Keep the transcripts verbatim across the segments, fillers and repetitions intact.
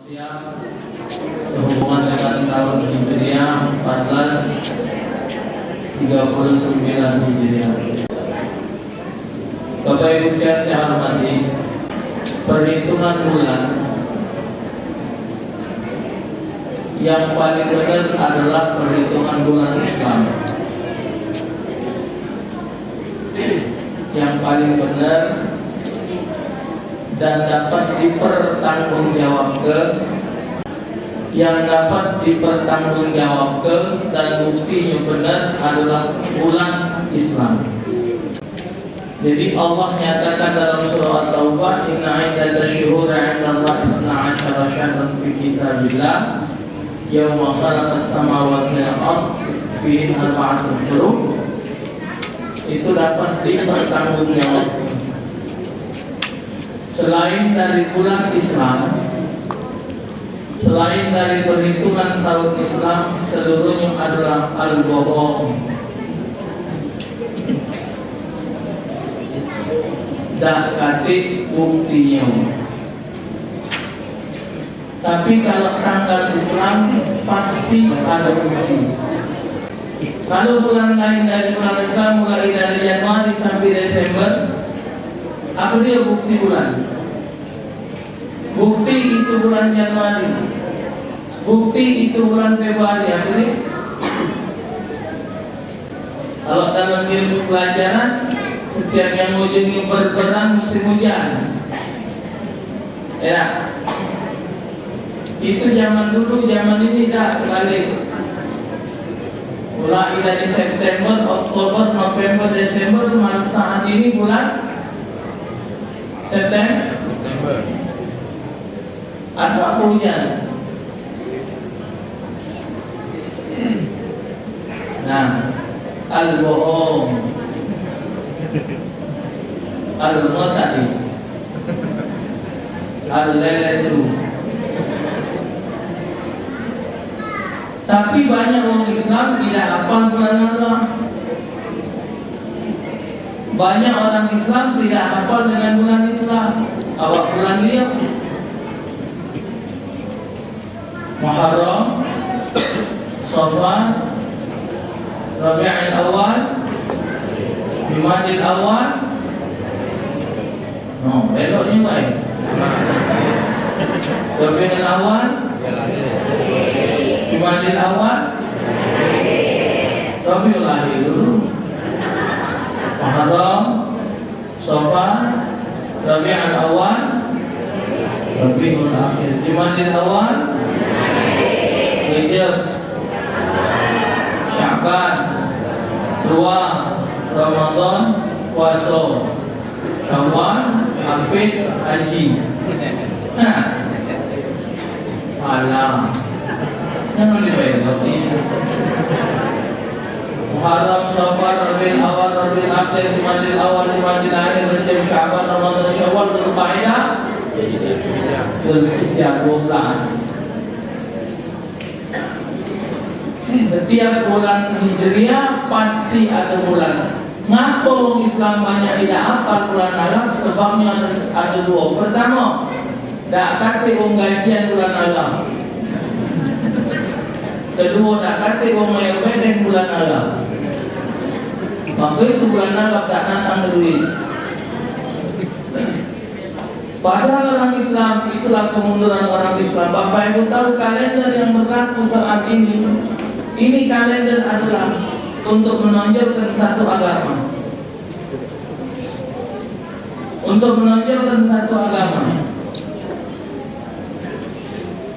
Sehubungan dengan tahun Hijriah empat belas tiga puluh sembilan Hijriah. Bapak Ibu sekalian saya hormati, perhitungan bulan yang paling benar adalah perhitungan bulan Islam. Yang paling benar dan dapat dipertanggungjawabke, yang dapat dipertanggungjawabke dan buktinya benar adalah bulan Islam. Jadi Allah nyatakan dalam surah At-Taubah, "Inna iddatasyuhuri 'indallahi itsna asyara syahran fi kitabillah, yauma khalaqas samawati wal ard, fihi arba'atun hurum." Itu dapat dipertanggungjawabkan. Selain dari bulan Islam, selain dari perhitungan tahun Islam, seluruhnya adalah al-bohong. Dak katik buktinya. Tapi kalau tanggal Islam, pasti ada bukti. Kalau bulan lain dari bulan Islam, mulai dari Januari sampai Desember, apa dia bukti bulan? Bukti itu bulan Januari. Bukti itu bulan Februari, apa dia? Kalau dalam ilmu pelajaran, setiap yang ujungnya berberan musim hujan. Ya. Itu zaman dulu, zaman ini dah terbalik. Mulai dari September, Oktober, November, Desember, malam saat ini bulan September. Anu apa hujan? Nah, al-bohong. Al-mutadi. Al-lelesu. Tapi banyak orang Islam tidak hafal bulan Allah. Banyak orang Islam tidak hafal dengan bulan Islam. Awak bulan dia. Muharram, Safar, Rabiul Awal, Jumadil Awal. No, elok ni baik. Rabiul Awal, Jumadil Awal, Rabiul Akhir dulu. Muharram, Safar, Rabiul Awal, Rabiul Akhir, Jumadil Awal, Rejab, Sya'ban, dua, Ramadan, puasa, Syawal, Apit, Haji. Nah. Alah. Jangan dibelok ni. Muharram, Safar, Rabiul Awal, Rabiul Akhir, Jumadil Awal, Jumadil Akhir, Rejab, Sya'ban, Ramadan, Syawal, Dzulqa'dah, Dzulhijjah, dua belas. Setiap bulan Hijriah pasti ada bulan. Ngapo wong Islam banyak idak apal bulan Arab? Sebabnyo ado, ado duo. Pertamo, dak katek wong gajian bulan Arab. Keduo, dak katek wong mayar bedeng bulan Arab. Mako itu bulan Arab dak datang duit. Padahal orang Islam, itulah kemunduran orang Islam. Bapak Ibu tahu kalender yang berlaku saat ini? Ini kalender adalah untuk menonjolkan satu agama. Untuk menonjolkan satu agama.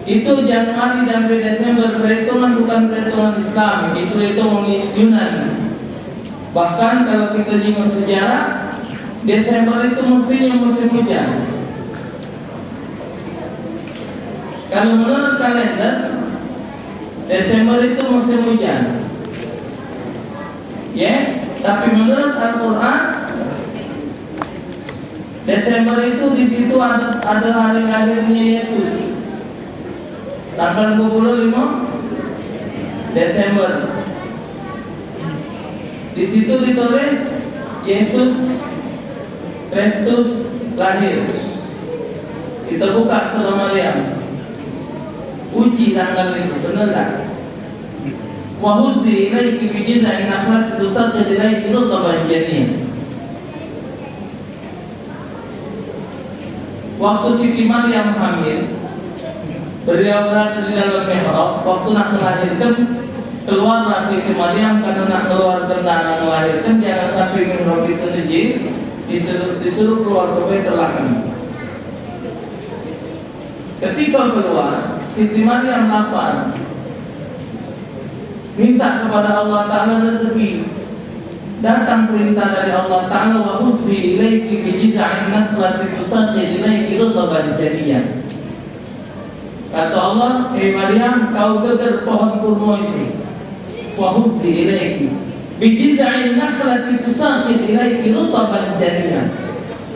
Itu Januari sampai Desember, perhitungan bukan perhitungan Islam, itu hitungan Yunani. Bahkan kalau kita jingok sejarah, Desember itu mestinya musim hujan. Kalau menurut kalender, Desember itu musim hujan. Ya, tapi menurut Al-Quran, Desember itu di situ ada, ada hari lahirnya Yesus. Tanggal dua puluh lima Desember. Di situ ditulis Yesus Kristus lahir. Kita buka surah Maryam. Uji tanggal itu, bener tak? Wa huzzi ilaiki bi jiz'in nakhlati tusaqit ilaiki rutaban janiya. Waktu Siti Maryam hamil, beliau berada di dalam mihrab. Waktu nak melahirkan, keluarlah Siti Maryam, karena nak mengeluarkan darah melahirkan, jangan sampai mihrab itu najis, disuruh, disuruh keluar ke Baitul Laham. Ketika keluar, Siti Maryam lapar. Minta kepada Allah Ta'ala rezeki. Datang perintah dari Allah Ta'ala, "Wa huzzi ilaiki bi jiz'in nakhlati tusaqit ilaiki rutaban janiya." Kata Allah, "Hei Maryam, kau geger pohon kurma itu." "Wa huzzi ilaiki bi jiz'in nakhlati tusaqit ilaiki rutaban janiya."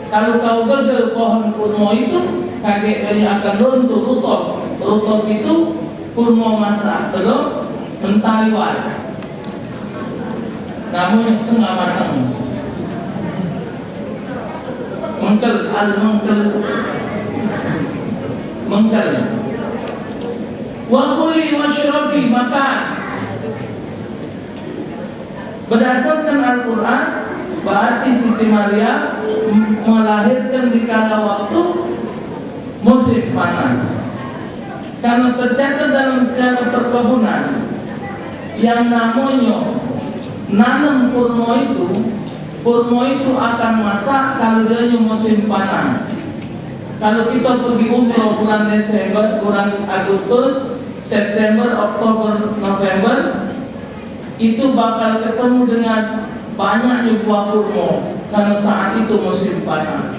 Kalau kau geger pohon kurma itu, kagek dia akan runtuh rutab. Rutab itu kurma masak, belum mentah liwat. Namun setengah matang. Mengkel, al mengkel. Mengkel. Wa kuli wasyrabi, makan. Berdasarkan Al-Quran, berarti Siti Maryam melahirkan di kala waktu musim panas. Karena tercatat dalam sejarah perkebunan, yang namanya nanam kurma itu, kurma itu akan masak kalau dia musim panas. Kalau kita pergi umroh bulan Desember, bulan Agustus, September, Oktober, November, itu bakal ketemu dengan banyaknya buah kurma, karena saat itu musim panas.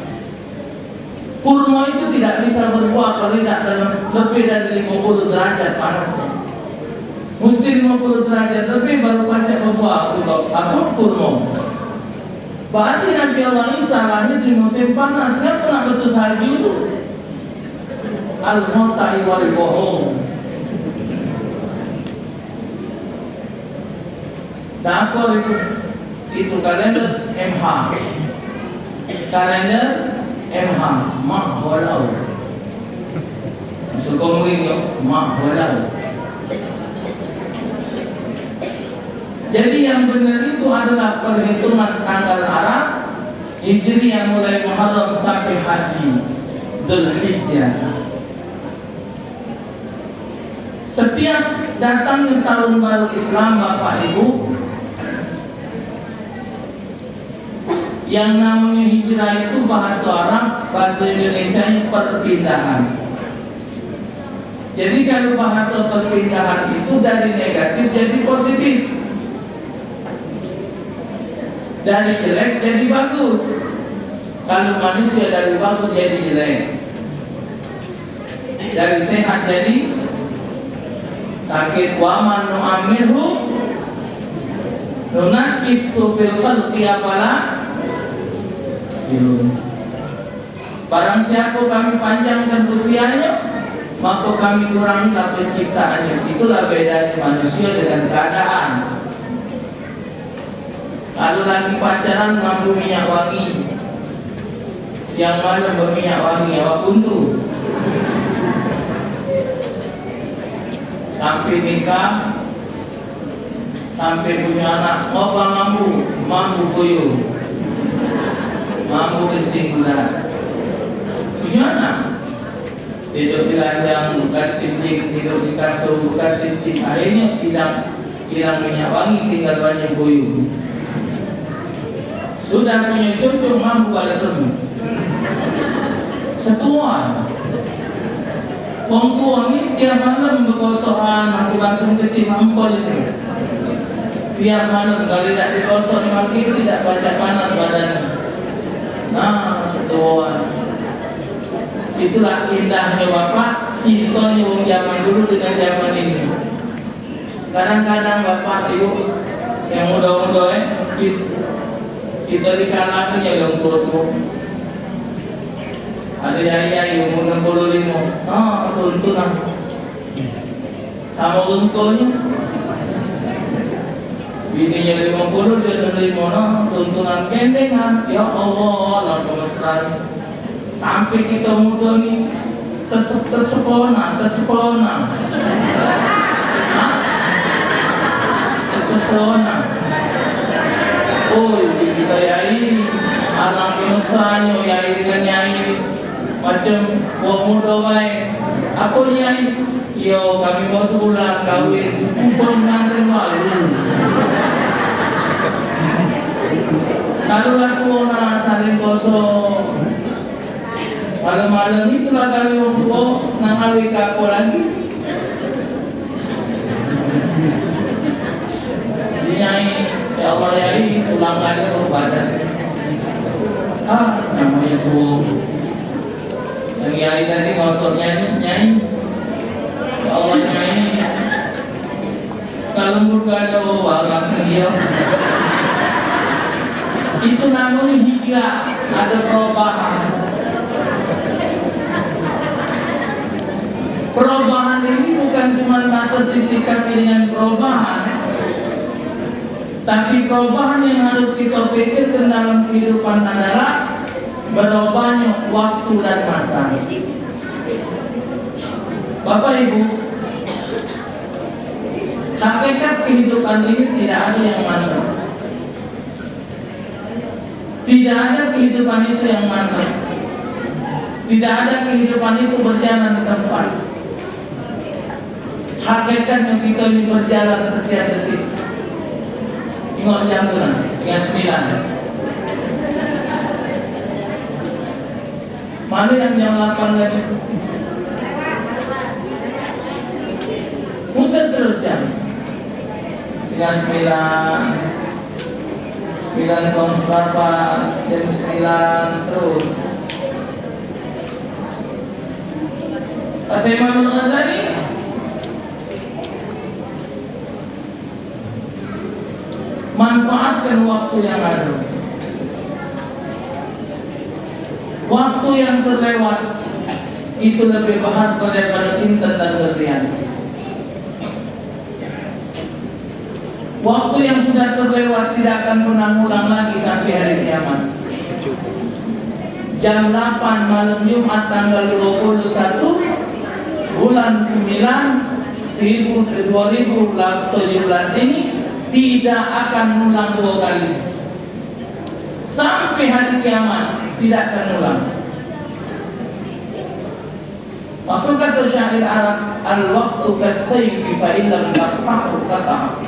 Kurma itu tidak bisa berbuah kalau tidak dalam lebih dari lima puluh derajat panasnya. Mesti lima puluh derajat lebih baru pacak berbuah kurma. Apa? Kurma. Berarti Nabi Allah Isa lahir di musim panas. Kenapa nak betul salju tu? Al-Mu'tai wal bohong. Dapur itu, itu kalender M H. Kalender M H, Mak Holau. Suka Mourinho, Mak Holau. Jadi yang benar itu adalah perhitungan tanggal Arab Hijriah mulai Muharram sampai Haji Zulhijjah. Setiap datangnya tahun baru Islam, Bapak Ibu, yang namanya hijrah itu bahasa Arab, bahasa Indonesia nya perpindahan. Jadi kalau bahasa perpindahan itu dari negatif jadi positif, dari jelek jadi bagus. Kalau manusia dari bagus jadi jelek. Dari sehat jadi sakit. Wa man nu'ammirhu nunakkishu fil khalqi afala ya'qilun. Barang siapa kami panjangkan usianya, maka kami kurangilah penciptaannya. Itulah bedanya manusia dengan keadaan. Kalu lagi pacaran mambu minyak wangi, siang malam beminyak wangi, awak buntu. Sampai nikah, sampai punya anak, apa mambu? Mambu kuyuh. Mambu kencing gula. Punya anak. Tiduk di ranjang bekas kencing, tiduk di kasur bekas kencing. Akhirnya hilang, hilang minyak wangi, tinggal banyu boyo. Sudah punya cucu mambu balsem. Setuan. Wong tua ni tiap malam bekosokan, aku balsem kecil mampol itu. Tiap malam kalau tidak dikosok maki tidak baca panas badannya. Nah, setuan. Itulah indahnya bapak, cintanya wong zaman dulu dengan zaman ini. Kadang-kadang bapak ibu yang muda-muda, eh, kit-, kita dikalahkan ya wong tua-tua. Ada yaya yang umur enam puluh lima, ah, tuntun lah. Sama untunyo. Bininyo limo puluh, dio nerimo, nah, tuntunan kendengan. Ya Allah, lah kemesraan. Sampai kita muda ni, Tes-, terpesona, terpesona. Hah? Terpesona. Oh, ini kita yai, alang mesranyo yai dengan nyai. Macam wong mudo bae. Apo nyai? Iyo, kami baru sebulan kawin. Pengantin baru. Kalu lah tuo nah saling kosong. Malam-malam itulah kami wong tuo nang kawin ke apo lagi? Nyai, ya Allah, Yai, pulang aja ke badan. Ah, namanya tuo. Yang Yai tadi maksudnya ni, Nyai. Ya Allah, Nyai. Kalau bukan ada orang dia. Itu namanya hijrah, ada perubahan. Perubahan ini bukan cuma batas disikapi dengan perubahan, tapi perubahan yang harus kita pikirkan dalam kehidupan adalah berubahnya waktu dan masa. Bapak Ibu, hakikat kehidupan ini tidak ada yang mantap. Tidak ada kehidupan itu yang mantap. Tidak ada kehidupan itu berjalan tempat. Hakikatnya kita ini berjalan setiap detik. Tengok jam tu nah, setengah sembilan. Mana yang jam lapan tadi? Putar terus jam. Setengah sembilan. Sembilan kurang seperempat, jam sembilan terus. Kata Imam Al-Ghazali, manfaatkan waktu yang ada. Waktu yang terlewat itu lebih berharga daripada intan dan berlian. Waktu yang sudah terlewat tidak akan pernah ngulang lagi sampai hari kiamat. Jam lapan malam Jumat tanggal dua puluh satu bulan sembilan seribu, dua ribu tujuh belas ini tidak akan ngulang dua kali. Sampai hari kiamat tidak akan ngulang. Maka kata syair Arab, "Al-waqtu kas-sayfi fa in lam taqta'hu qata'ak."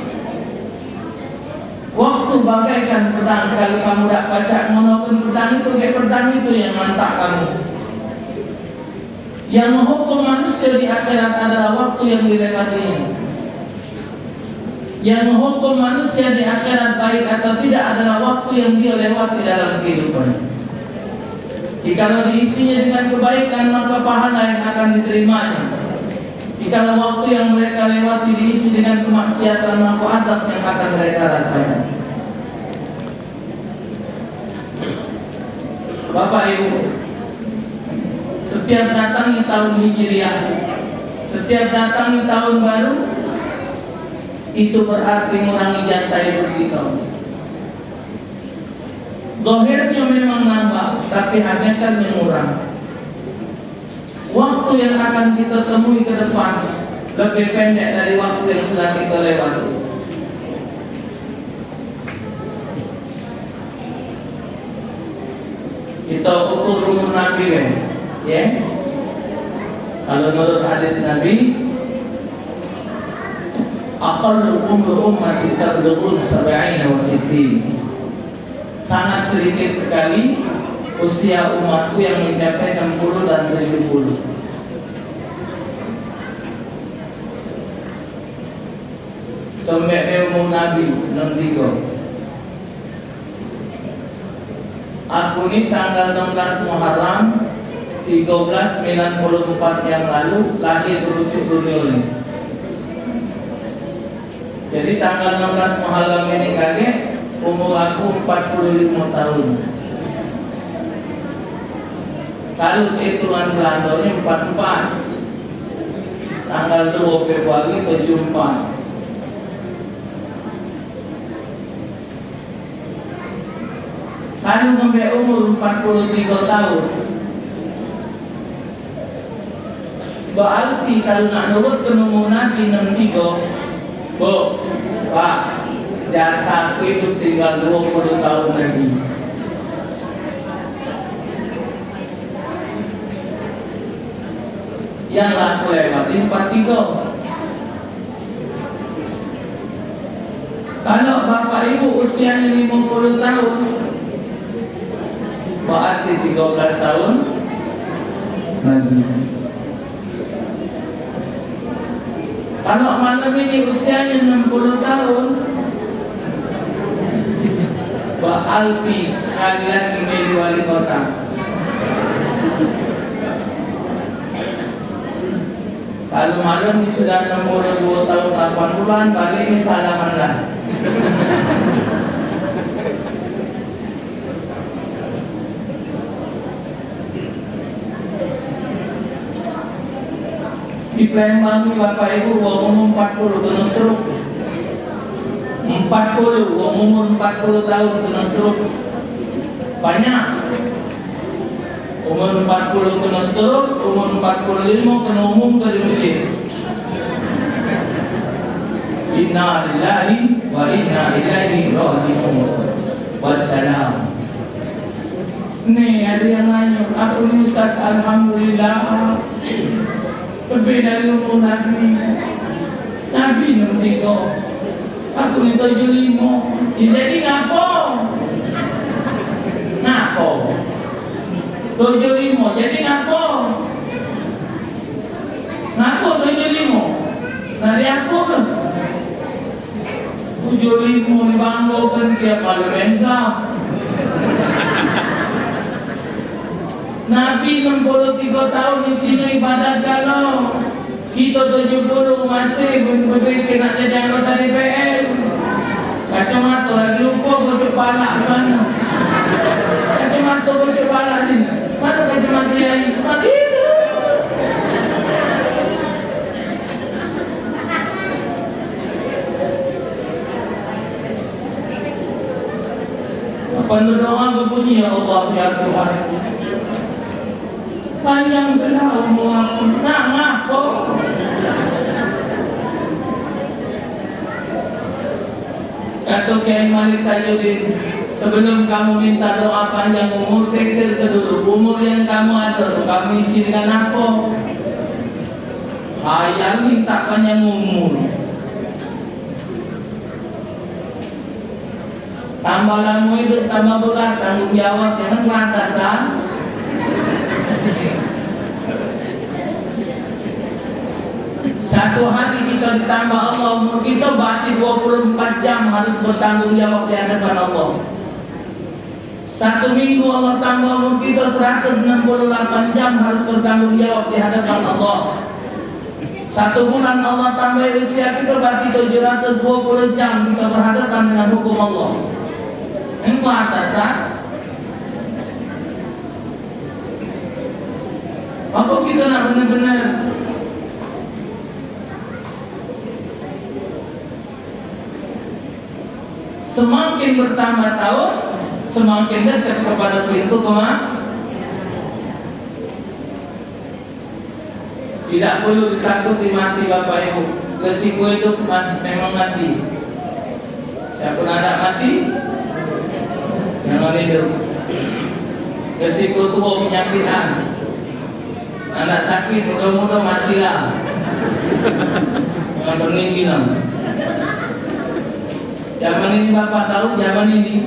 Waktu bagaikan pedang, kalau kamu dak pacak ngunokan pedang itu, gek pedang itu yang mantak kamu. Yang menghukum manusia di akhirat adalah waktu yang dilewatinya. Yang menghukum manusia di akhirat baik atau tidak adalah waktu yang dia lewati dalam kehidupan. Jikalau diisinya dengan kebaikan, maka pahala yang akan diterimanya. Jikalau waktu yang mereka lewati diisi dengan kemaksiatan, maka azab yang akan mereka rasakan. Bapak Ibu, setiap datangnya tahun Hijriah, setiap datangnya tahun baru, itu berarti ngurangi jatah hidup kita. Zahirnya memang nambah, tapi hakikatnya ngurang. Waktu yang akan kita temui ke depan lebih pendek dari waktu yang sudah kita lewati. Kita ukur umur Nabi, kan? Ya. Kalau menurut hadis Nabi, "Aqallu umur ummati tablughuna sab'ina wa sittin." Sangat sedikit sekali usia umatku yang mencapai enam puluh dan tujuh puluh. Tombek ni umur Nabi, enam tiga. Aku ni tanggal enam belas Muharram tiga belas sembilan puluh empat yang lalu lahir ke pucuk dunia ni. Jadi tanggal enam belas Muharram ini kagek, umur aku empat puluh lima tahun. Kalau hitungan Belandonyo empat empat. Tanggal dua Februari tujuh empat. Kalu ngambek umur empat puluh tiga tahun, Berarti kalu nak nurut ke umur Nabi enam tigo, bu, pak, jatah aku idup tinggal dua puluh tahun lagi. Yang lah aku lewati empat tigo. Kalau bapak ibu usianya lima puluh tahun, berarti tiga belas tahun lagi. Kalau malam ini usianya enam puluh tahun, berarti sekali lagi milih wali kota. Kalu maklum ni sudah enam puluh dua tahun lapan bulan, balik ni salaman lah. Di Palembang ni, bapak ibu, wong umur empat puluh kena stroke. Empat puluh, wong umur empat puluh tahun kena stroke. Banyak. Umur empat puluh kena stroke, umur empat puluh lima kena umumke di masjid. Inna lillahi wa inna ilaihi raji'un. Wassalam. Nih, ada yang nanya, aku ni ustaz, alhamdulillah. Lebih dari umur Nabi. Nabi enam tiga. Aku ni tujuh lima. Ya, jadi ngapo? Ngapo? Tujuh lima. Jadi ngapo? Ngapo tujuh lima? Nak diapo ke? Tujuh lima ni bangga kan tiap malam main drum. Nabi enam puluh tiga tahun isine ibadat galo. Kita tujuh puluh masih be-, bepikir nak jadi anggota D P R. Kacamata lagi lupa bocok palak di mana. Kacamata bocok palak sini. Mana kacamata yai? Mati tu. Kapan berdoa berbunyi, "Ya Allah, ya Tuhan, panjangkanlah umur aku." Nak ngapo? Kata Kiai Malik Tajuddin, "Sebelum kamu minta doa panjang umur, pikirke dulu, umur yang kamu ada tu kamu isi dengan apo?" Hayal minta panjang umur. Tambah lamo idup, tambah berat tanggung jawab, jangan lantasan. Satu hari kita ditambah Allah umur kita, berarti dua puluh empat jam harus bertanggung jawab di hadapan Allah. Satu minggu Allah tambah umur kita seratus enam puluh lapan jam harus bertanggung jawab di hadapan Allah. Satu bulan Allah tambah usia kita, berarti tujuh ratus dua puluh jam kita berhadapan dengan hukum Allah. Engkau atasan. Apa kita nak benar-benar Semakin bertambah tahun, semakin dekat kepada pintu kema-, tidak perlu ditakuti mati, Bapak Ibu. Resiko hidup ma-, memang mati. Siapa nak mati? Jangan hidup. Resiko tua, penyakitan. Anak sakit, muda-muda matilah. Jangan pening bilang. Zaman ini Bapak tahu, zaman ini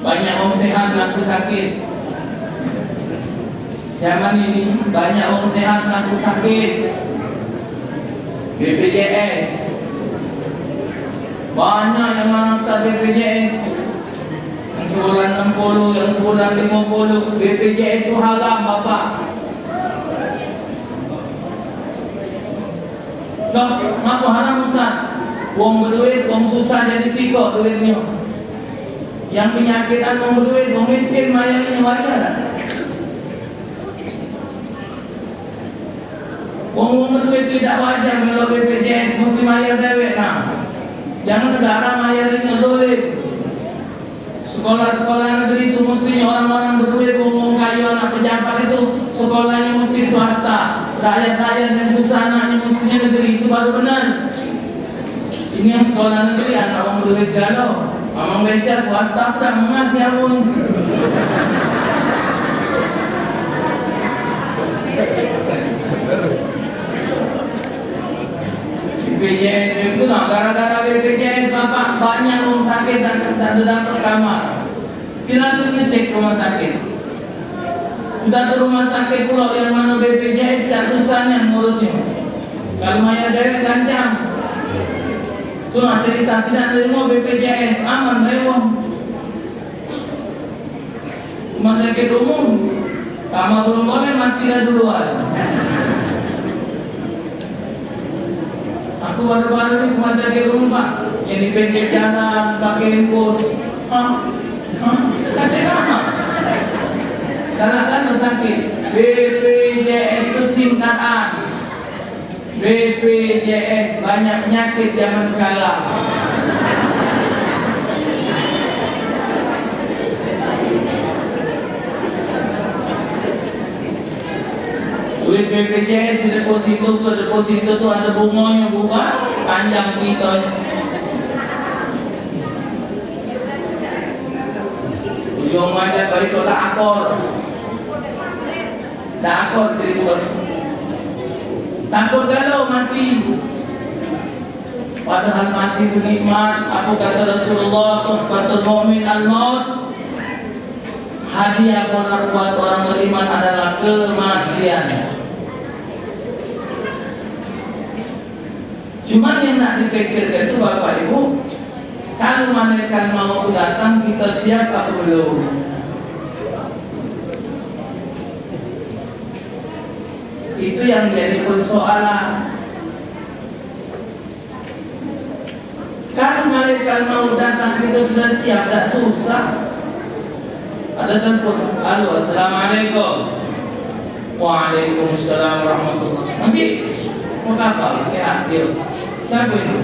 banyak orang sehat ngaku sakit. Zaman ini banyak orang sehat ngaku sakit. B P J S. Banyak yang mangkak B P J S. Yang sebulan enam puluh, yang sebulan lima puluh, B P J S tu haram, Bapak. Loh, ngapo haram, Ustaz? Wong beduit, wong susah jadi sikok duitnyo. Yang penyakitan wong beduit, wong miskin mayarnyo, wajar dak? Wong, wong beduit tu idak wajar melo B P J S, mesti mayar dewek, nah. Jangan negara mayarin, ngedolim. Sekolah-sekolah negeri tu mestinyo orang-orang beduit, wong, wong kayo, anak pejabat itu sekolahnyo mesti swasta. Rakyat-rakyat yang susah anaknyo mustinya negeri itu baru benar. Ini yang sekolah negeri anak wong beduit galo. Mamang beca swasta pula mengas nyabun. B P J S itu nah, gara-gara B P J S bapak banyak wong sakit dan tak dapat kamar. Silakan ngecek rumah sakit. Sudah ke rumah sakit pulo yang mano B P J S cak susah nian ngurusnyo. Kalu mayar dewek gancang. Tu nak cerita sidak nerimo B P J S aman bae wong. Rumah sakit umum, kamar belum boleh mati lah duluan. Aku baru-baru ni ke rumah sakit umum, Pak. Yang di pinggir jalan, pakai infus. Hah? Hah? Kata apa? Kanak-kanak sakit. B P J S tu singkatan. B P J S, banyak penyakit zaman sekarang. Duit B P J S di deposito ke deposito tu ada bungonyo, bunga panjang cerita. Ujung ada balik kotak akor. Dak akur cerita ni. Takut galo mati. Padahal mati itu nikmat. Apa kata Rasulullah, "Tuhfatul mu'min al-maut." Hadiah benar buat orang beriman adalah kematian. Cuman yang nak dipikirkan itu, Bapak Ibu, kalau malaikat maut itu datang, kita siap apa belum? Itu yang jadi persoalan. Kalau malaikat maut datang, kita sudah siap, tak susah. Ada telepon. Halo, assalamualaikum. Waalaikumsalam warahmatullah. Nanti, apa kabar? Sehat dia. Siapa ini?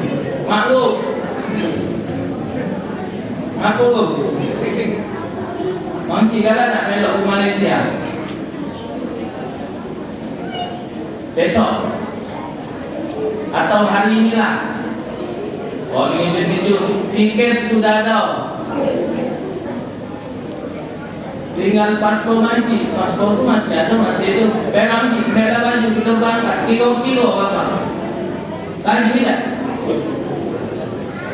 Makhluk. Apa tu? Mangcik galak nak melok ke Malaysia? Besok. Atau hari inilah. Oh, ini terkejut. Tiket sudah ada. Tinggal paspor manci, paspor tu masih ada, masih hidup. Pegang ni, pegang baju, kita berangkat. Kilo-kilo apa? Lagi tidak?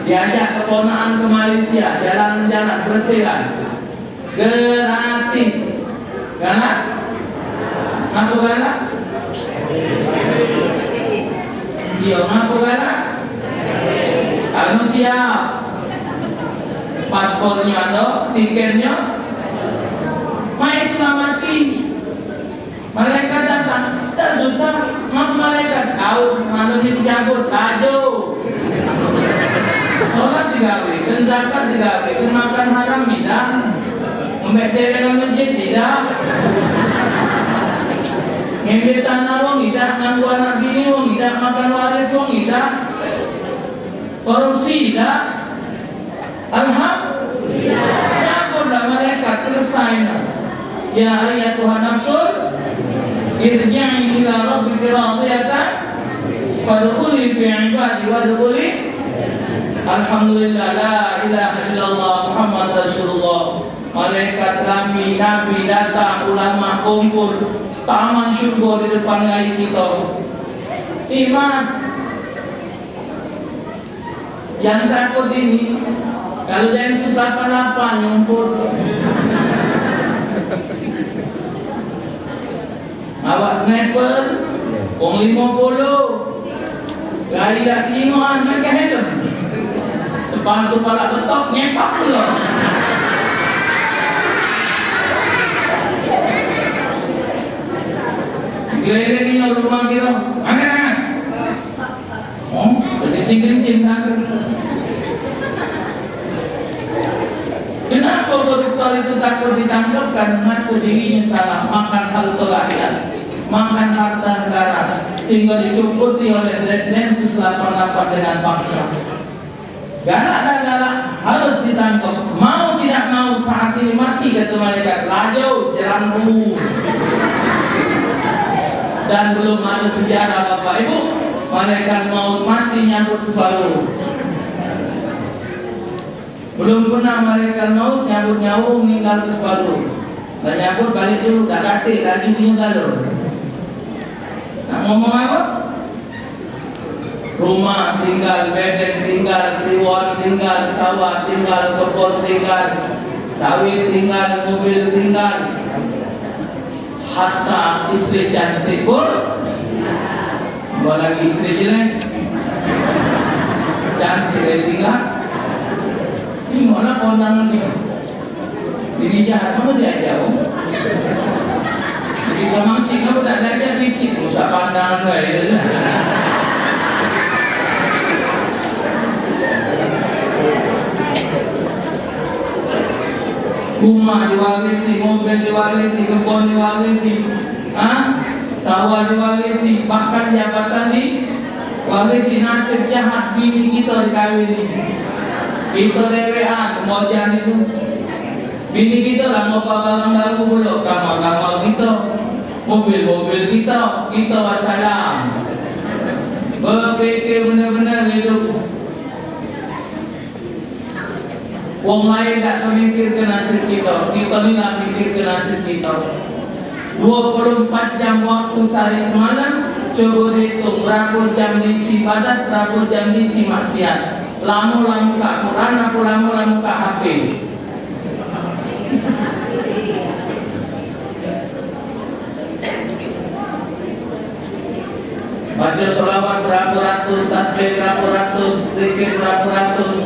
Diajak keponakan ke Malaysia, jalan-jalan, bersih kan? Gratis. Galak? Ngapo galak? Iyo, ngapo galak? Kalu siap. Paspornyo ado, tiketnyo. Main tu lah mati. Malaikat datang, dak susah. Ngapo malaikat? Kau malam ni dicabut, laju. Solat digawe, dan zakat digawe, dan makan haram idak. Ngembek cewek nang masjid idak. Ngembek tanah wong idak, nganggu anak bini wong idak, makan waris wong idak. Korupsi idak. Alhamdulillah. Cabutlah malaikat, selesai nah. Ya ayyatuhan nafsul, irji'i ila rabbiki radiyatan, fadkhuli fi ibadi wadkhuli. Alhamdulillah, la ilaha illallah Muhammad Rasulullah. Malaikat kami, Nabi datang, ulama kumpul, taman syurga di depan rai kita. Nikmat. Yang takut ini, kalau Densus lapan lapan nyumput. Awak sniper, wong limo puluh. Lari dak telingoan, pakai helm. Sepatu pala betok, nyepak pulo. Keliling rumah kira, angkat tangan. Oh, kencing-kencing takut. Kenapa koruptor itu takut ditangkap? Karena merasa dirinya salah makan harta rakyat, makan harta negara, sehingga dicukupi oleh Densus delapan puluh delapan dengan paksa. Galak dak galak, harus ditangkap. Mau tidak mau, saat ini mati, kata malaikat. Laju, jelantu. Dan belum ada sejarah, Bapak Ibu, malaikat maut mati nyabut separuh. Belum pernah malaikat maut nyabut nyawa, meninggal ke separuh. Dah nyabut balik dulu, dah katik lagi dia galau. Nak ngomong apa? Rumah tinggal, bedeng tinggal, siwon tinggal, sawah tinggal, kebon tinggal, sawit tinggal, mobil tinggal. Hatta istri cantik pun, apalagi istri jelek. Cantik dia tinggal. Ini mana kondangan ni? Ini jahat, kamu diajak, Om? Jadi, kamu cik, kamu tak diajak, ni cik. Rusak pandangan, baik. Rumah diwarisi, mobil diwarisi, kebun diwarisi, ha? Sawah diwarisi, bahkan jabatan diwarisi. Nasib jahat bini kita dikawini. Kita dewean, kemojan itu. Bini kita lah ngopa barang baru pulo, kamar-kamar kita, mobil-mobil kita, kita wassalam. Berpikir benar-benar hidup. Wong lain dak termikir ke nasib kita, kita ni lah mikir ke nasib kita. Dua puluh empat jam waktu sehari semalam, coba dihitung berapa jam diisi ibadat, berapa jam diisi maksiat. Lama lah muka Quran, apa lama lah muka H P. Baca sholawat berapo ratus, tasbih berapo ratus, zikir berapo ratus.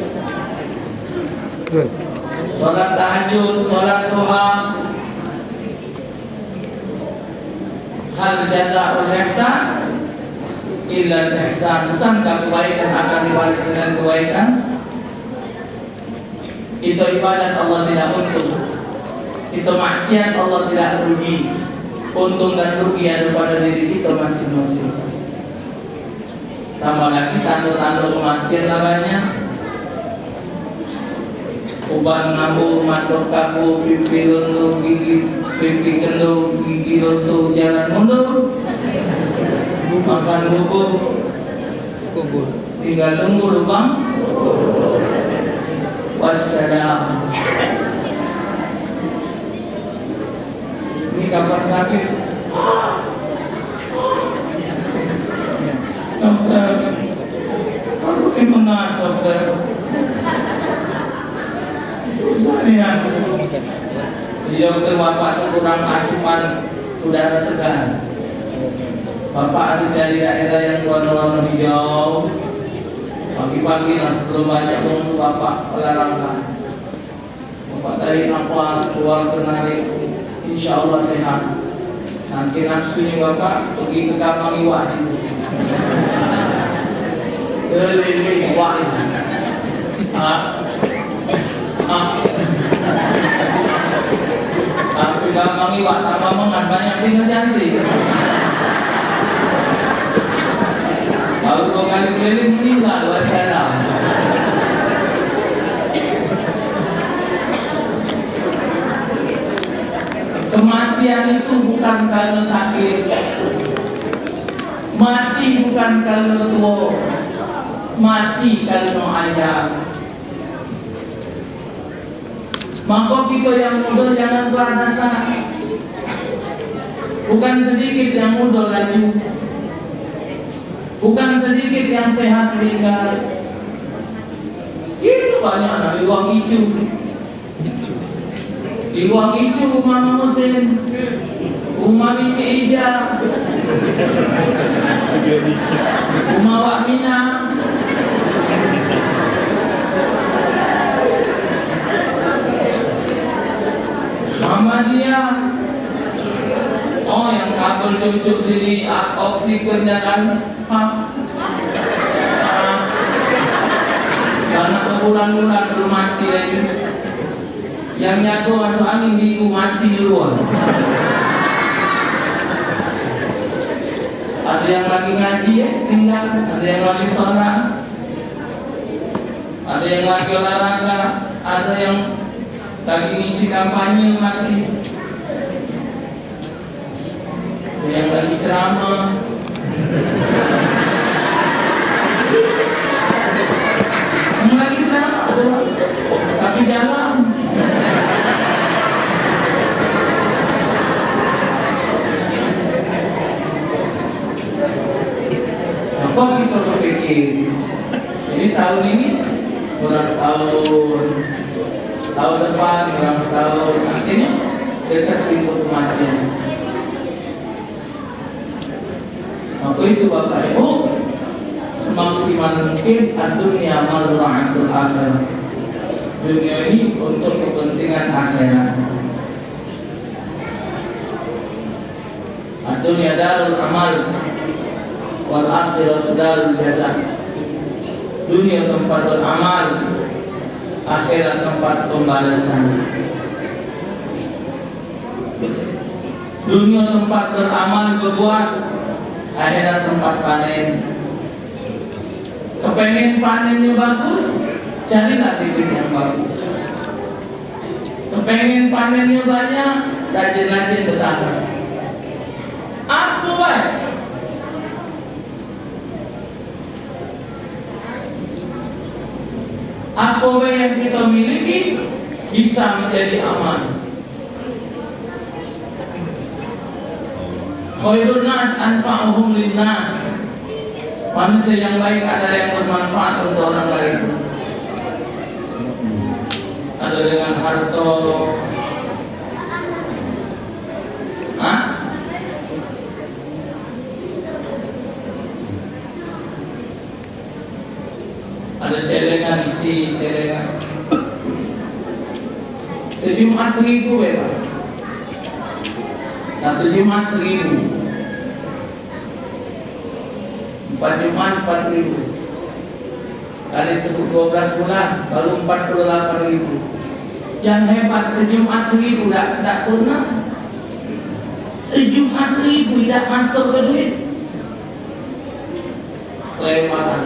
Sholat tahajud, sholat duha. Hal jazaul ihsan illa ihsan. Bukankah kebaikan akan dibalas dengan kebaikan? Kita ibadat, Allah tidak untung. Kita maksiat, Allah tidak rugi. Untung dan rugi ada pada diri kita masing-masing. Tambah lagi tanda-tanda kematian lah banyak. Uban ngambung, matok kaku, pipi runtuh, gigi, pipi kenduh, gigi runtuh, jalan mundur. Makan bubur. Kubur. Tinggal tunggu lubang. Wassalam. Ini kapan sakit? Dokter, aku ni mengas, dokter. Susah ni aku. Jadi, dokter, bapak tu kurang asupan udara segar. Bapak habis dari daerah yang warna-warna hijau. Pagi-pagi lah sebelum banyak orang tu bapak olahraga. Bapak tarik nafas, keluar, tarik. Insya Allah sehat. Saking nafsunya bapak pergi ke kambang iwak situ. Keliling iwak itu. Ah. Ah. Tapi gampang iwak tambah mengan banyak tinggal cantik. Baru dua kali keliling meninggal, wassalam. Kematian itu bukan karena sakit. Mati bukan karena tua. Mati karena ajal. Maka kita yang muda jangan kelar dasar. Bukan sedikit yang muda laju. Bukan sedikit yang sehat meninggal. Itu banyak nak iwak icu. Iwak icu rumah Mang Husin. Rumah biji ija. Rumah Wak Mina. Mama dia. Oh, yang kabel cucuk sini, ah, oksigen jalan. Ha. Ha. Anak berbulan-bulan belum mati lagi. Yang nyago masuk angin, minggu mati duluan. Ada yang lagi ngaji, ya, tinggal. Ada yang lagi sholat. Ada yang lagi olahraga. Ada yang lagi ngisi kampanye, mati. Ada yang lagi ceramah. Kok kita berpikir, jadi tahun ini kurang setahun, tahun depan kurang setahun, akhirnya dekat pintu kematian. Maka itu, Bapak Ibu, semaksimal mungkin ad-dunya mazra'atul akhirah. Dunia ini untuk kepentingan akhirat. Ad-dunya darul amal, wal akhiratu darul jaza. Dunia tempat beramal, akhirat tempat pembalasan. Dunia tempat beramal, berbuat, akhirat tempat panen. Kepengen panennyo bagus, carilah bibit yang bagus. Kepengen panennyo banyak, rajin-rajin betanam. Apo bae? Apo bae yang kita miliki bisa menjadi amal. Khairun nas anfa'uhum linnas. Manusia yang baik adalah yang bermanfaat untuk orang lain. Ada dengan harta. Hah? Ada celengan, isi celengan. Sejumat seribu, ya, Pak. Satu Jumat seribu. Empat Jumat empat ribu. Kali sebut dua belas bulan, baru empat puluh delapan ribu. Yang hebat, sejumat seribu dak, dak pernah. Sejumat seribu dak masuk ke duit. Kelewatan.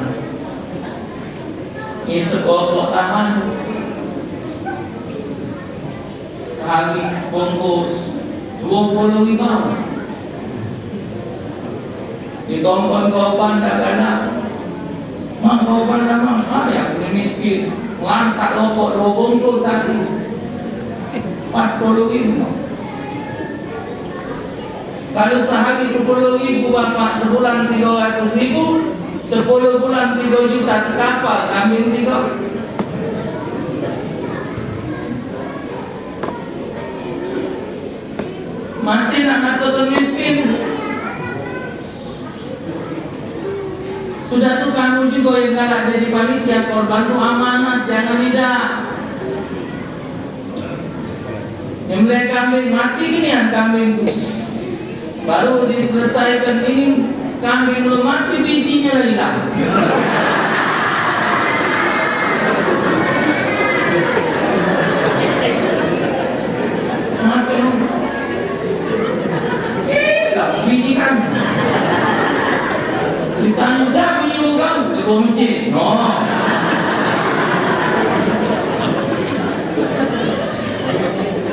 Ngisep rokok tahan. Sehari bungkus dua puluh lima. Dikongkon korban dak galak. Mang, korban dah, Mang. Ah, ya, aku ni miskin. Lantak rokok dua bungkus aku. Empat puluh lima. Kalu sehari sepuluh ribu, Bapak, sebulan tiga ratus ribu, sepuluh bulan tiga juta, tekapal kambing tiga. Masih nak ngato ke miskin? Sudah tu kamu juga yang galak jadi panitia korban tu amanat, jangan idak. Nyembelih kambing, mati ginian kambing tu. Baru diselesaikan ini, kambing belum mati, bijinya lah hilang. Masih. Eh, lah, bini kan. Ditanya, "Siapa nyuruh kamu?" "Ketua masjid." No.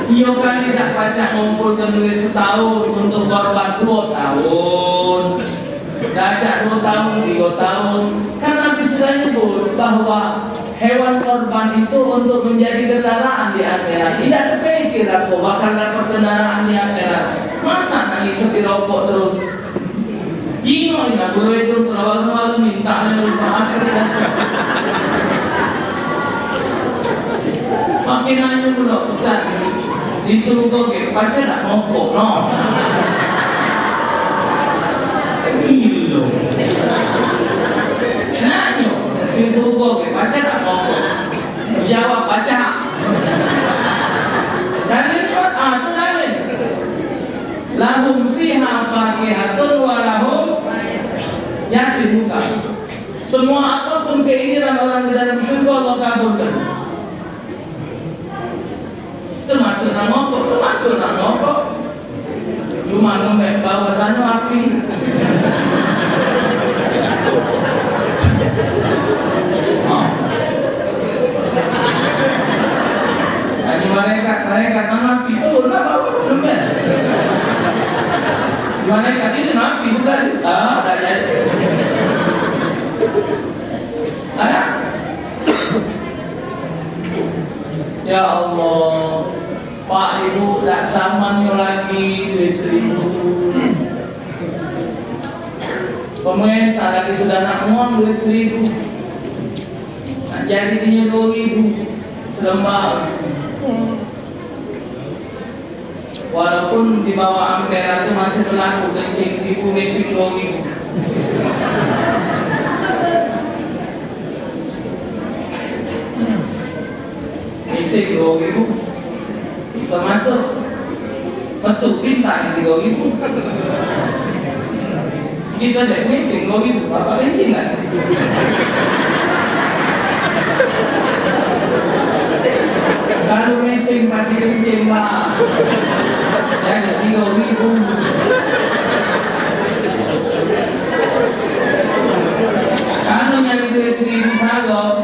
Iyo kali dak pacak ngumpulkan duit setahun untuk korban dua tahun. Dah cak dua tahun, tiga tahun. Kan Nabi sudah nyebut bahwa hewan korban itu untuk menjadi kendaraan di akhirat. Tidak terpikir aku bakal dapat kendaraan di akhirat. Masa nangis sepi rokok terus? Ingat ni, aku rokok terlalu malu minta ni lupa asli. Makin nanya pula, "Ustaz, di surga ke, pacak nak mokok, no?" Gilo. Nanya, "Di surga ke, pacak nak mokok?" Jawab, "Pacak." Dalil, ah, tu dalil. "Lahum fiha fakihatun wa lahum," Yasin buka. Semua apapun keinginan orang di dalam surga Allah kabulkan. Termasuk nak ngokok, termasuk nak ngokok. Cuma ngembek bawah sana api. Ha. Tadi malaikat, malaikat mana api turun lah bawah sana ngembek. Malaikat itu nak api sudah. Ah, dah jadi. Ada? Ya Allah, Pak Ibu dak zamannyo lagi duit seribu tu. Pemerintah lagi sudah nak muang duit seribu, nak jadi dinyo dua ribu selembar. Walaupun di bawah Ampera tu masih berlaku, kencing seribu, mesing dua ribu. Mesing dua ribu. Kita masuk. Betul, pintar yang tiga ribu. Kita dek mesing dua ribu, bapak kencing kan? Kalau mesing masih kencing, Pak. Jadi tiga ribu. Kalau nyari duit seribu sago,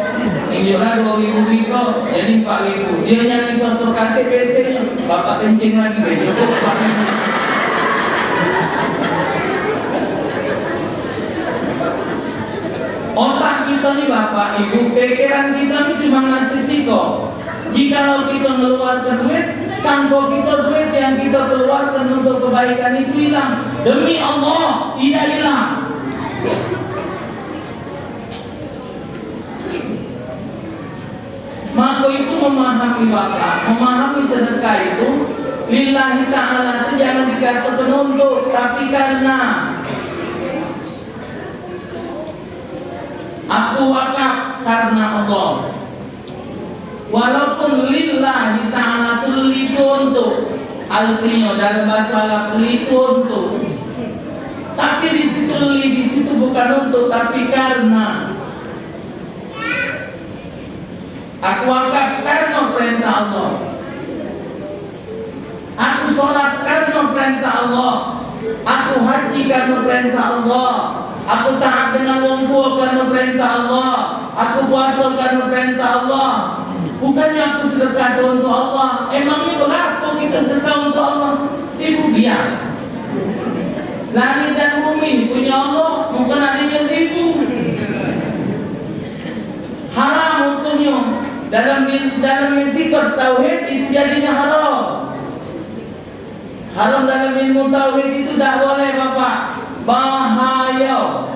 injoklah dua ribu biko, jadi empat ribu. Dia nyari sosok katik biasanya, bapak kencing lagi, dia cukup empat ribu. Otak kita ni, Bapak Ibu, pikiran kita ni cuma ngasih siko. Jikalau kita ngeluarkan duit, sangko kita duit yang kita keluarkan untuk kebaikan itu hilang. Demi Allah, tidak hilang. Maka itu memahami wakaf, memahami sedekah itu lillahi ta'ala itu jangan dikatakan untuk, tapi karena. Aku wakaf karena Allah. Walaupun lillahi ta'ala itu li itu untuk, artinya dalam bahasa Arab li itu untuk. Tapi di situ li, di situ bukan untuk, tapi karena. Aku wakaf karena perintah Allah. Aku sholat karena perintah Allah. Aku haji karena perintah Allah. Aku taat dengan wong tua karena perintah Allah. Aku puasa karena perintah Allah. Bukannya aku sedekah tu untuk Allah. Emangnya berapa kita sedekah untuk Allah? Seribu biar. Langit dan bumi punya Allah, bukan adanya seribu. Haram hukumnyo. Dalam il-, dalam i'tikad tauhid itu jadinya haram. Haram dalam ilmu tauhid itu dak boleh, Bapak. Bahaya.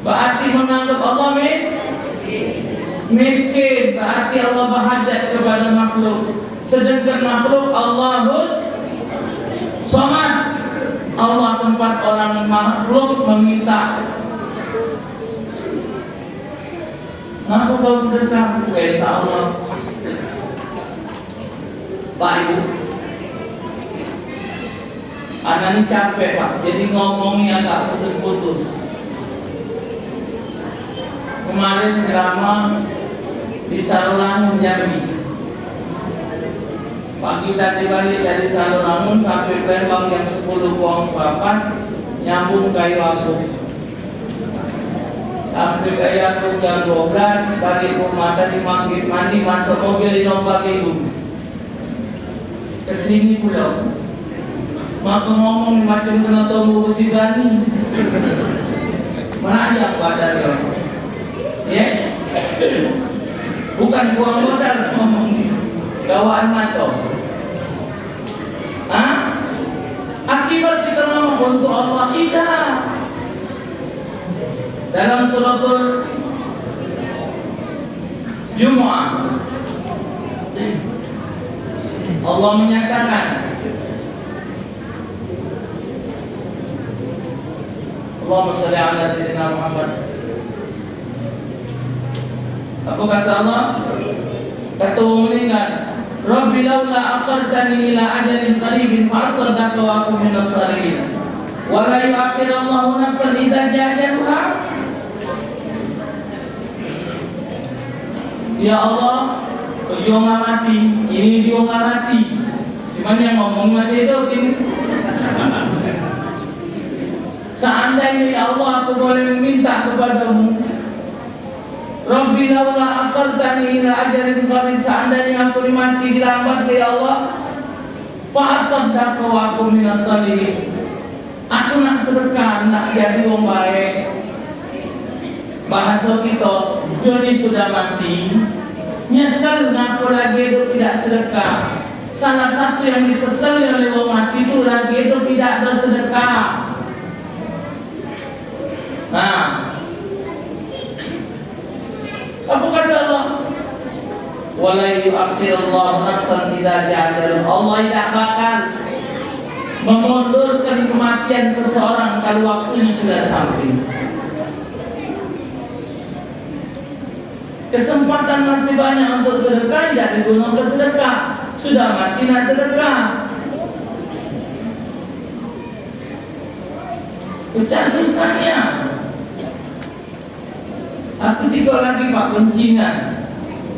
Berarti menganggap Allah mis-, miskin. Berarti Allah berhajat kepada makhluk. Sedangkan makhluk Allahus Somad. Allah tempat orang makhluk meminta. Ngapo kau sedekah? Perintah Allah. Pak Ibu, anak ni capek, Pak, jadi ngomong ni agak putus-putus. Kemarin ceramah di Sarolangun, Jambi. Pagi tadi balik dari Sarolangun sampai Palembang jam sepuluh kurang seperempat, nyambung Kayu Agung. Sampai Kayu Agung jam dua belas, balik rumah tadi maghrib, mandi, masuk mobil, di nomor minggu. Kesini pulo. Maka ngomong ni macam kena tunggu besi berani. Merayap badan dia. Ya? Bukan buang modal ngomong ni. Gawaan mato. Hah? Akibat kita ngomong untuk Allah, tidak. Dalam suratul Jumu'ah, Allah menyatakan, Allahumma shalli ala Sayyidina Muhammad. Apa kata Allah? Kata orang meninggal, "Rabbi laula akhartani ila ajalin qaribin fa asaddaqa wa akun minas salihin. Wa la yu'akhirallahu nafsan idza jaa ajaluha." Ya Allah, pejuang lah mati, ini juang lah mati. Cuman yang ngomong masih hidup ini. Seandainya, ya Allah, aku boleh meminta kepadamu, Rabbi laula akhartani ila ajalin qarib, seandainya aku dimati, dilambat, ya Allah, fa asaddaqa wa akun minas salihin. Aku nak sedekah, nak jadi wong baik. Bahaso kito, dio ni sudah mati, nyesal ngapo lagi hidup tidak sedekah. Salah satu yang disesali oleh wong mati tu lagi hidup tidak bersedekah. Nah, apa kata Allah? "Wala yuakhirullahu nafsan idza jaa ajaluha." Allah tidak bakal memundurkan kematian seseorang kalau waktunya sudah sampai. Kesempatan masih banyak untuk sedekah, tidak digunakan sedekah. Sudah mati nak sedekah. Pecah susahnya. Aku sikok lagi, Pak, kuncinya.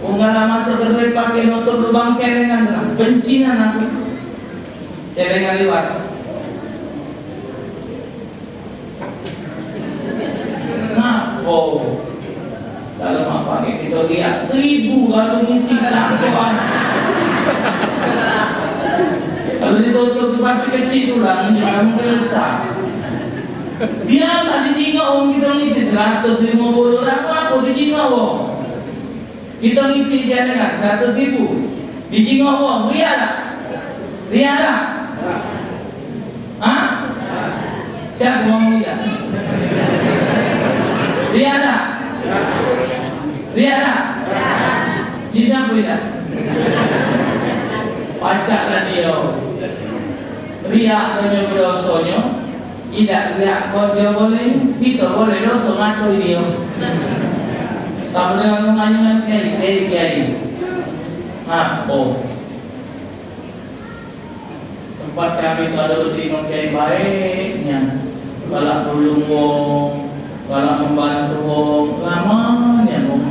Unggal lama sekedar pakai nutup lubang celengan, bencinan aku. Celengan liwat. Nah, oh. Dalam apa ni kita lihat seribu kalau ngisi tak ada. Kalau ditutup tu pasti kecil tu lah, ini kamu besar. Dia tak dijingok wong kita ngisi seratus lima puluh lah, apa dijingok wong? Kita ngisi celengan seratus ribu. Dijingok wong, ria tak? Ria tak? Hah? Siapa ngomong ria? Ria tak? Ria tak? Jadi siapa ria? Pacak lah dia. Ria punya bedosonyo. Idak riak kerja boleh, kita boleh dosa ngaku dia. Sama dengan menganjurkan kiai, eh, kiai. Ngapo? Tempat kami tu ada betino kiai baiknya. Galak nulung wong, galak membantu wong, lamanya wong.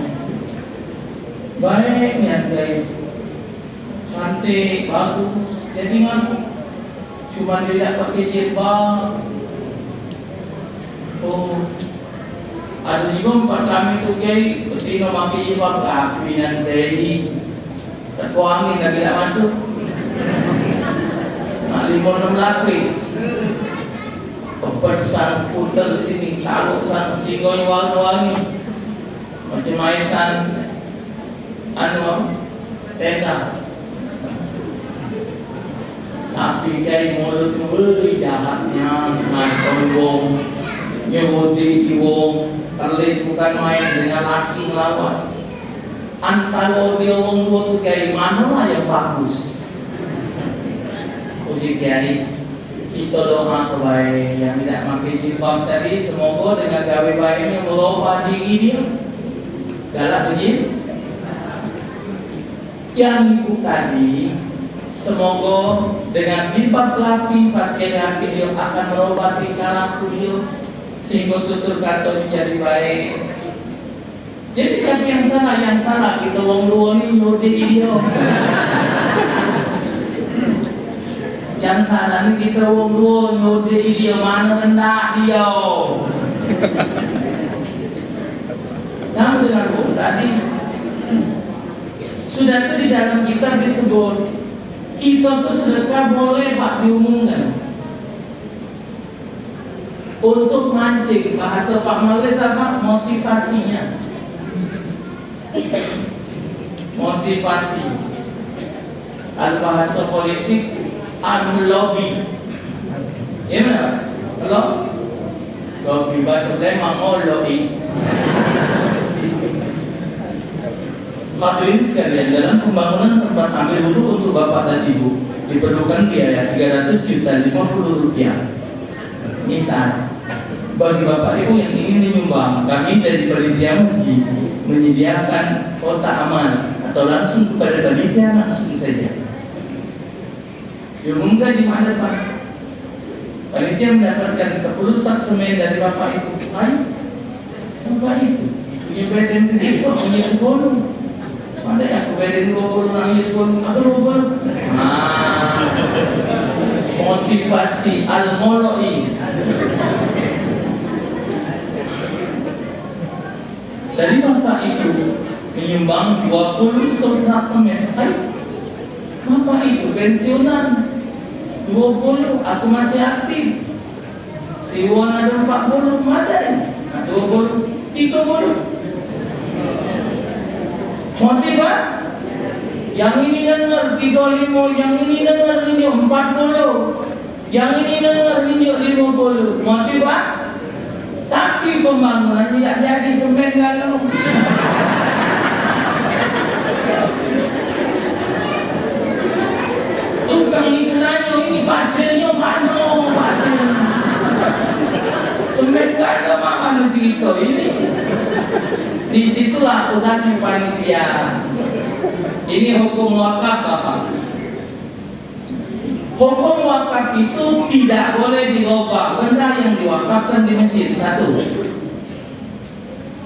Baiknya kiai. Cantik, bagus. Jadi ngaku. Cuman dia dak pakai jilbab. Oh. Ada juga empat kami tu, kiai, betino pakai jilbab, tapi nan tei. Teko angin lagi dak masuk. Nak lima enam lapis. Pepet sang, puter sini, taluk sang, singonyo warna-warni. Macam maisan. Anu, tenda. Tapi kiai mulut tu, woi, jahatnya, ngancam wong, nyebut di wong, pelit bukan main dengan laki ngelawan. Antara dia wong dua tu, kiai, manolah yang bagus? Uji kiai, kita doa ke bae yang tidak pakai jilbab tadi, semoga dengan gawe baiknya merubah diri dia. Galak uji. Yang ibu tadi, semoga dengan jilbab pelapi, pakaian hati dia akan merubah tingkah laku dia, sehingga tutur kata jadi baik. Jadi siapa yang salah? Yang salah kita wong dua ni nyudik dia. Yang salah ni kita wong dua nyudik dia, mana rendah dia. Sama dengan wong tadi. Sudah tu di dalam kitab disebut, kita tu sedekah boleh, Pak, diumumkan. Untuk mancing, bahasa Pak Malis apa? Motivasinya. Motivasi. Kalau bahasa politik, anu, lobby. Ya benar? Kalau lobby, bahasa Palembang, ngoloi. Hadirin sekalian, dalam pembangunan tempat ambil wudhu untuk bapak dan ibu diperlukan biaya tiga ratus juta lima puluh rupiah. Misal, bagi bapak ibu yang ingin menyumbang, kami dari panitia masjid menyediakan kotak amal atau langsung kepada panitia langsung saja. Diumumkan Jumat depan. Panitia mendapatkan sepuluh sak semen dari bapak itu. Hai, bapak itu punya badan gede, kok punya sepuluh? Ada yang aku badan dua puluh, nangis pun aku dua puluh. Nah, motivasi al-muloi. Dari bapak itu menyumbang dua puluh sak semen. Hai, bapak itu pensiunan. Dua puluh, aku masih aktif. Siwon ada empat puluh, madai. Nah, dua puluh, tiga puluh. Motivasi. Yang ini dengar tiga lima, yang ini dengar ini empat puluh. Yang ini denger minjuk limo puluh, motif, Pak. Tapi pembangunan tidak jadi, semen galo. Tukang itu nanyo, "Ini pasilnyo mano, pasilnyo?" Semen galo, mak, mano cerito ini? Di situlah tugasnyo panitia. Ini hukum wakaf, Bapak. Hukum wakaf itu tidak boleh dirobah benda yang diwakafkan di masjid. Satu.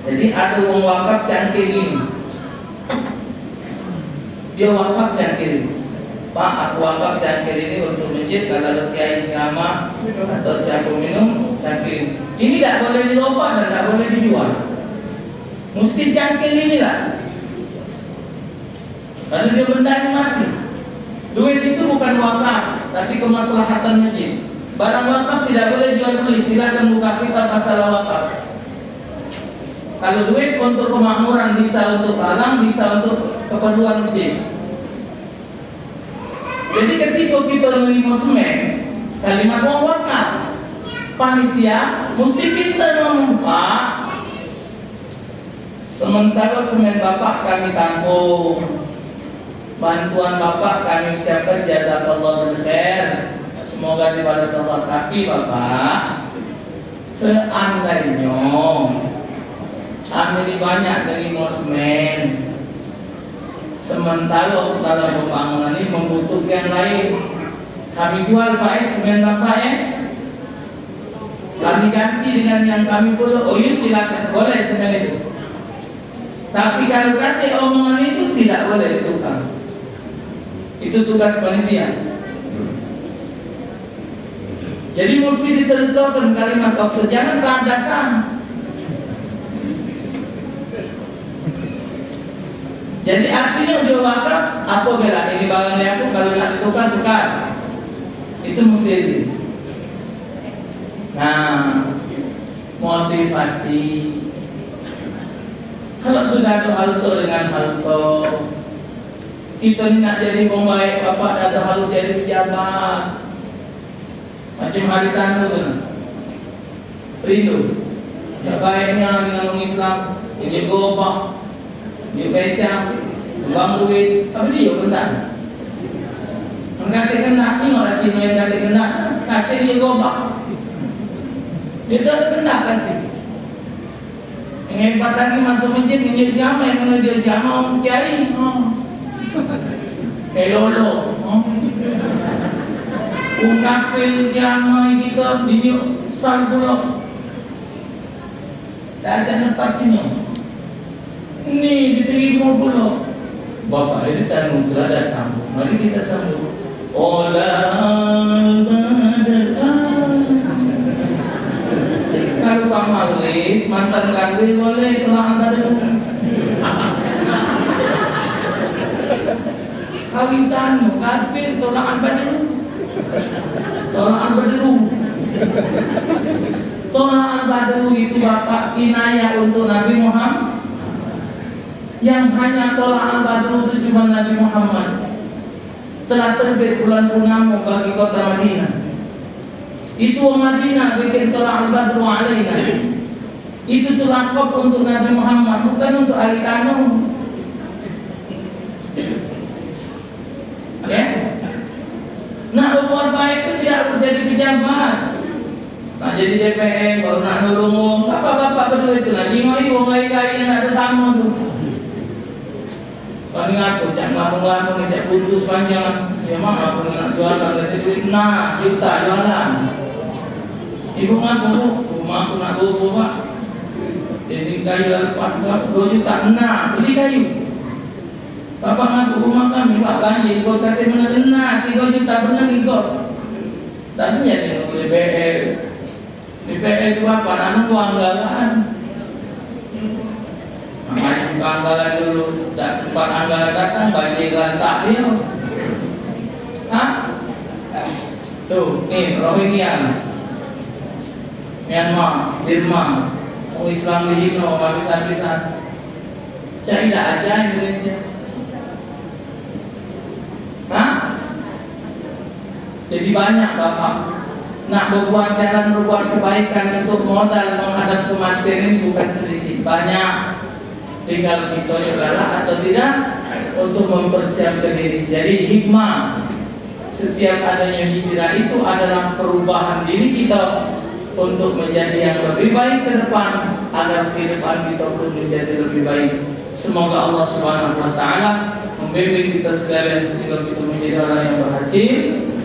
Jadi, ada wong wakaf cangkir ini. Dia wakaf cangkir ini. "Pak, aku wakaf cangkir ini untuk masjid, kalau ada kiai ceramah atau siapa minum, cangkir ini." Ini tidak boleh dirobah dan tidak boleh dijual. Mesti cangkir inilah. Karena dia benda yang mati. Duit itu bukan wakaf, tapi kemaslahatan masjid. Barang wakaf tidak boleh jual beli. Silakan buka kitab masalah wakaf. Kalau duit untuk kemakmuran, bisa untuk barang, bisa untuk keperluan masjid. Jadi, ketika kita nerima semen, kalimat wong wakaf, panitia mesti pintar ngomong, "Pak, sementara semen Bapak kami tampung, bantuan Bapak kami ucapkan jazakallah bil khair, semoga dibalas Allah. Tapi, Bapak, seandainyo kami ni banyak nerimo semen, sementara dalam pembangunan ni membutuhkan yang lain, kami jual, Pak, eh, semen Bapak, eh." Kami ganti dengan yang kami pulo. Oh, iyo, silakan. Boleh semen itu. Tapi kalau kate omongan itu tidak boleh ditukar. Itu tugas panitia. Jadi mesti disentuhkan kalimat waktu. Jangan landasan. Jadi artinya dia wakaf, apa bela ini barang ni aku, kalau nak ditukar, tukar. Itu mesti izin. Nah, motivasi. Kalau sudah ada harta dengan harta, kita ni nak jadi wong baik, Bapak, dak ada harus jadi pejabat. Macam hari tanu tu nah. Rindu. Cak baiknya dengan orang Islam, dia jaga obah, dia becak, tukang duit, tapi dia kendak. Mengkate kendak, tengoklah Cina yang kate kendak, kate dia jaga obah. Dia tu ada kendak pasti. Yang hebat lagi masuk masjid, nunjuk ceramah, yang kena dia ceramah, orang kiai. Ha. Kayak lolo. Ha. Wong kafir ceramah kita, nunjuk sal pula. Tak ada tempat ini. Ni diterima pula. Bapak ini tamu telah datang. Mari kita sambut. Tola'al badru. Kalau Pak Malis, mantan kafir boleh tola'al badru. Kawitan kafir tola'al badru. Tola'al badru. Tola'al badru itu, Bapak, kinayah untuk Nabi Muhammad. Yang hanya tola'al badru itu cuma Nabi Muhammad. Telah terbit bulan purnama bagi kota Madinah. Itu wong Madinah bikin tola'al badru alaina. Itu tu lakop untuk Nabi Muhammad, bukan untuk ahli tanah. Ya? Nak berbuat baik tu tidak harus jadi pejabat. Nak jadi D P R, baru nak nulung wong. Bapak-bapak berdua itu nak jingoi wong lain-lain yang nak ada sama tu. Kami ngaku, cak ngaku-ngaku ni, cak putus panjang. Ya, mak, aku nak jualan, nanti duit enam juta jualan. Ibu ngaku, "Bu, rumah aku nak rubuh, Pak. Jadi kayu lalu pas, Pak, dua juta." Nah, beli kayu. Bapak ngaku, "Rumah kami, Pak, banjir, kau kasih bener." Nah, tiga juta bener ni kau. Tadinya dia nunggu D P R. D P R itu apa? Anu, anggaran. Makanya buka anggaran dulu. Tak sempat anggaran datang, banjir lantak dia. Hah? Tuh, nih, Rohingya. Myanmar, Burma. Orang Islam di Cina, habis-habisan. Cak idak aja Indonesia. Hah? Jadi banyak, Bapak, nak berbuat jalan, berbuat kebaikan untuk modal menghadap kematian ini bukan sedikit, banyak. Tinggal kita galak atau tidak untuk mempersiapkan diri. Jadi hikmah setiap adanya hijrah itu adalah perubahan diri kita untuk menjadi yang lebih baik ke depan, agar kehidupan kita pun menjadi lebih baik. Semoga Allah Subhanahu wa Ta'ala membimbing kita sekalian sehingga kita menjadi orang yang berhasil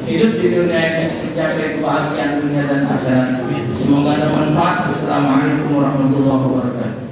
hidup di dunia ini, mencapai kebahagiaan dunia dan akhirat. Semoga ada manfaat. Assalamualaikum warahmatullahi wabarakatuh.